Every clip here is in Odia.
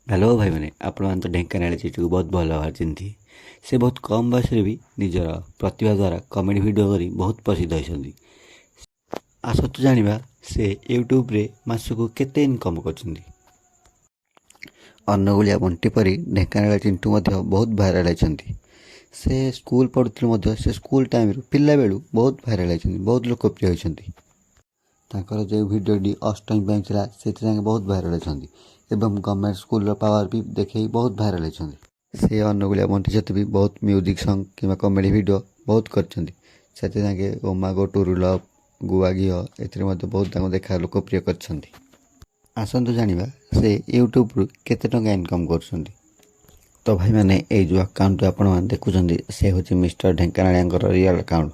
ହ୍ୟାଲୋ ଭାଇମାନେ, ଆପଣମାନେ ତ ଢେଙ୍କାନାଳ ଚିଣ୍ଟୁକୁ ବହୁତ ଭଲ ଭାବରେ ଚିହ୍ନିଥିବେ। ସେ ବହୁତ କମ୍ ବୟସରେ ବି ନିଜର ପ୍ରତିଭା ଦ୍ୱାରା କମେଡ଼ି ଭିଡ଼ିଓ କରି ବହୁତ ପ୍ରସିଦ୍ଧ ହୋଇଛନ୍ତି। ଆସନ୍ତୁ ଜାଣିବା ସେ ୟୁଟ୍ୟୁବରେ ମାସକୁ କେତେ ଇନକମ୍ କରୁଛନ୍ତି। ଅନୁଗୁଳିଆ ବଣ୍ଟି ପରି ଢେଙ୍କାନାଳ ଚିଣ୍ଟୁ ମଧ୍ୟ ବହୁତ ଭାଇରାଲ୍ ହେଇଛନ୍ତି। ସେ ସ୍କୁଲ ପଢ଼ୁଥିଲେ ମଧ୍ୟ, ସେ ସ୍କୁଲ ଟାଇମ୍ରୁ ପିଲାବେଳୁ ବହୁତ ଭାଇରାଲ୍ ହେଇଛନ୍ତି, ବହୁତ ଲୋକପ୍ରିୟ ହୋଇଛନ୍ତି। ତାଙ୍କର ଯେଉଁ ଭିଡ଼ିଓଟି ଅଷ୍ଟମୀ ପାଇଁ ଥିଲା, ସେଥିରେ ତାଙ୍କେ ବହୁତ ଭାଇରାଲ୍ ହେଇଛନ୍ତି ଏବଂ ଗଭର୍ଣ୍ଣମେଣ୍ଟ ସ୍କୁଲର ପାୱାର ବି ଦେଖେଇ ବହୁତ ଭାଇରାଲ୍ ହେଇଛନ୍ତି। ସେ ଅନୁଗୁଳିଆ ବଣ୍ଟି ସହିତ ବି ବହୁତ ମ୍ୟୁଜିକ୍ ସଙ୍ଗ୍ କିମ୍ବା କମେଡ଼ି ଭିଡ଼ିଓ ବହୁତ କରିଛନ୍ତି। ସେଥିରେ ତାଙ୍କେ ଓମାଗୋ ଟୁରୁ ଲଭ୍, ଗୁଆ ଘିଅ, ଏଥିରେ ମଧ୍ୟ ବହୁତ ତାଙ୍କୁ ଦେଖା ଲୋକପ୍ରିୟ କରିଛନ୍ତି। ଆସନ୍ତୁ ଜାଣିବା ସେ ୟୁଟ୍ୟୁବରୁ କେତେ ଟଙ୍କା ଇନକମ୍ କରୁଛନ୍ତି। ତ ଭାଇମାନେ, ଏଇ ଯେଉଁ ଆକାଉଣ୍ଟ ଆପଣମାନେ ଦେଖୁଛନ୍ତି, ସେ ହେଉଛି ମିଷ୍ଟର ଢେଙ୍କାନାଳିଆଙ୍କର ରିଅଲ୍ ଆକାଉଣ୍ଟ।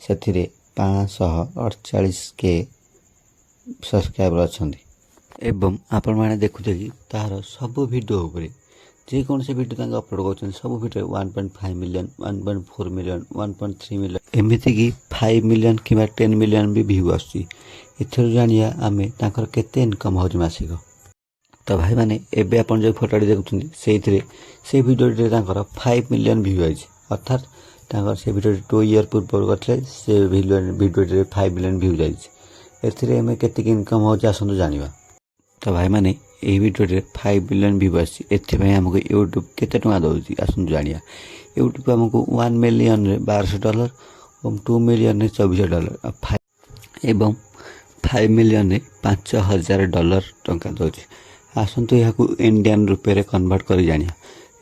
ସେଥିରେ 548 କେ ସବସ୍କ୍ରାଇବର ଅଛନ୍ତି ଏବଂ ଆପଣମାନେ ଦେଖୁଥିବେ କି ତାହାର ସବୁ ଭିଡ଼ିଓ ଉପରେ, ଯେକୌଣସି ଭିଡ଼ିଓ ତାଙ୍କେ ଅପଲୋଡ଼ କରୁଛନ୍ତି, ସବୁ ଭିଡ଼ିଓରେ 1.5 million, 1.4 million, 1.3 million, ଏମିତିକି 5 ମିଲିୟନ୍ କିମ୍ବା 10 ମିଲିୟନ୍ ବି ଭ୍ୟୁ ଆସୁଛି। ଏଥିରୁ ଜାଣିବା ଆମେ ତାଙ୍କର କେତେ ଇନକମ୍ ହେଉଛି ମାସିକ। ତ ଭାଇମାନେ, ଏବେ ଆପଣ ଯେଉଁ ଫଟୋଟି ଦେଖୁଛନ୍ତି, ସେଇଥିରେ ସେଇ ଭିଡ଼ିଓଟିରେ ତାଙ୍କର 5 ମିଲିୟନ୍ ଭ୍ୟୁ ଆଇଛି। ଅର୍ଥାତ୍ ତାଙ୍କର ସେ ଭିଡ଼ିଓଟି 2 ଇୟର୍ ପୂର୍ବରୁ କରିଥିଲେ, ସେ ଭିଡ଼ିଓଟିରେ 5 ମିଲିୟନ୍ ଭ୍ୟୁ ଯାଇଛି। ଏଥିରେ ଆମେ କେତିକି ଇନକମ୍ ହେଉଛି, ଆସନ୍ତୁ ଜାଣିବା। ତ ଭାଇମାନେ, ଏହି ଭିଡ଼ିଓଟିରେ 5 ମିଲିୟନ୍ ଭ୍ୟୁ ଆସିଛି। ଏଥିପାଇଁ ଆମକୁ ୟୁଟ୍ୟୁବ୍ କେତେ ଟଙ୍କା ଦେଉଛି, ଆସନ୍ତୁ ଜାଣିବା। ୟୁଟ୍ୟୁବ୍ ଆମକୁ 1 ମିଲିୟନରେ $1200 ଏବଂ 2 ମିଲିୟନରେ $2400 ଆଉ ଏବଂ 5 ମିଲିୟନରେ $5000 ଟଙ୍କା ଦେଉଛି। ଆସନ୍ତୁ ଏହାକୁ ଇଣ୍ଡିଆନ୍ ରୁପେରେ କନଭର୍ଟ କରି ଜାଣିବା।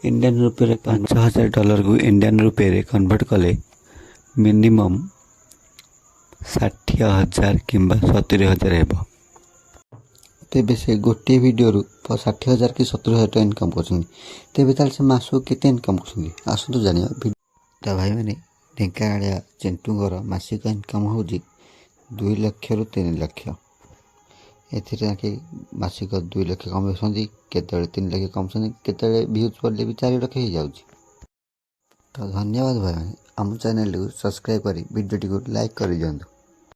ଇଣ୍ଡିଆନ୍ ରୁପେରେ 5000 ଡଲାରକୁ ଇଣ୍ଡିଆନ୍ ରୁପେରେ କନଭର୍ଟ କଲେ ମିନିମମ୍ 60,000 କିମ୍ବା 70,000 ହେବ। ତେବେ ସେ ଗୋଟିଏ ଭିଡ଼ିଓରୁ 60,000 କି 70,000 ଟଙ୍କା ଇନକମ୍ କରୁଛନ୍ତି। ତେବେ ତାହେଲେ ସେ ମାସକୁ କେତେ ଇନକମ୍ କରୁଛନ୍ତି, ଆସନ୍ତୁ ଜାଣିବା। ତ ଭାଇମାନେ, ଢେଙ୍କାନାଳିଆ ଚିଣ୍ଟୁଙ୍କର ମାସିକ ଇନକମ୍ ହେଉଛି 2 ଲକ୍ଷରୁ 3 ଲକ୍ଷ। ଏଥିରେ ତାଙ୍କେ ମାସିକ 2 ଲକ୍ଷ କମାଉଛନ୍ତି, କେତେବେଳେ 3 ଲକ୍ଷ କମାଉଛନ୍ତି, କେତେବେଳେ ଭ୍ୟୁଜ୍ ପଡ଼ିଲେ ବି 4 ଲକ୍ଷ ହେଇଯାଉଛି। ତ ଧନ୍ୟବାଦ ଭାଇମାନେ, ଆମ ଚ୍ୟାନେଲଟିକୁ ସବସ୍କ୍ରାଇବ୍ କରି ଭିଡ଼ିଓଟିକୁ ଲାଇକ୍ କରିଦିଅନ୍ତୁ।